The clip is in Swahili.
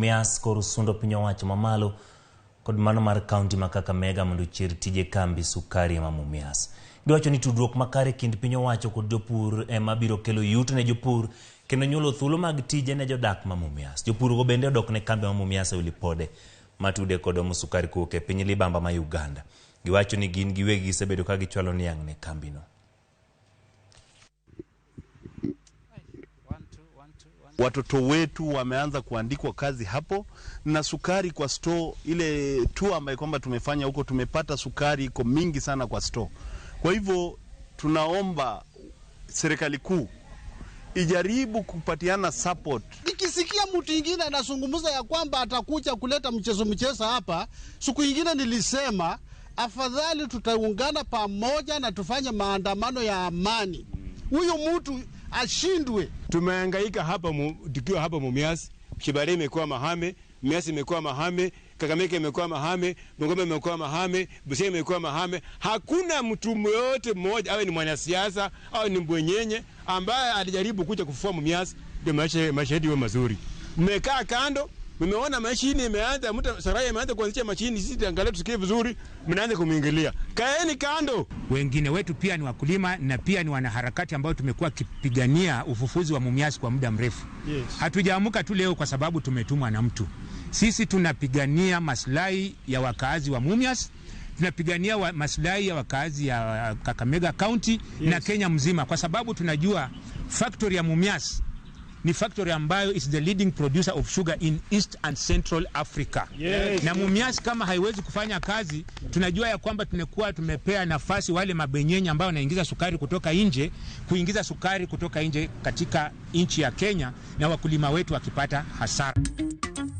Mumias koro sundo piny owacho mamalo kod mano mar kaunti ma Kakamega mondo ochier tije kambi sukari ma Mumias. Giwacho ni tudruok makare kind piny owacho kod jopur ema biro kelo yuto ne jopur kendo nyuolo thuolo mag tije ne jodak ma Mumias. Jopur go bende odok ne kambi ma Mumias e Olipode matude kod omo sukari kowuok e piny libamba ma Uganda. Giwacho ni gin giwegi gisebedo ka gichwalo niang' ne kambino. Watoto wetu wameanza kuandikwa kazi hapo, na sukari kwa store ile tu ambayo kwamba tumefanya huko, tumepata sukari iko mingi sana kwa store. Kwa hivyo tunaomba serikali kuu ijaribu kupatiana support. Nikisikia mtu ingine anazungumza ya kwamba atakuja kuleta mchezo mchezo hapa, siku ingine nilisema afadhali tutaungana pamoja na tufanye maandamano ya amani, huyu mtu ashindwe. Tumehangaika hapa tukiwa hapa Mumias, Kibale imekuwa mahame, Mumias imekuwa mahame, Kakamega imekuwa mahame, Bungoma imekuwa mahame, Busia imekuwa mahame. Hakuna mtu yoyote mmoja, awe ni mwanasiasa au ni mbwenyenye, ambaye alijaribu kuja kufufua Mumias ndio maisha yetu iwe mazuri. Mmekaa kando, mmeona mashini imeanza, mtu Saraya imeanza kuanzisha mashini, sisi tuangalie tusikie vizuri, mnaanza kumuingilia. Kaeni kando. Wengine wetu pia ni wakulima na pia ni wanaharakati ambao tumekuwa kipigania ufufuzi wa Mumias kwa muda mrefu. Yes. Hatujaamuka tu leo kwa sababu tumetumwa na mtu. Sisi tunapigania maslahi ya wakaazi wa Mumias, tunapigania maslahi ya wakaazi ya Kakamega County, yes, na Kenya mzima, kwa sababu tunajua factory ya Mumias ni factory ambayo is the leading producer of sugar in East and Central Africa. Yes. Na Mumias kama haiwezi kufanya kazi, tunajua ya kwamba tumekuwa tumepea nafasi wale mabenyenye ambao wanaingiza sukari kutoka nje, kuingiza sukari kutoka nje katika nchi ya Kenya, na wakulima wetu wakipata hasara.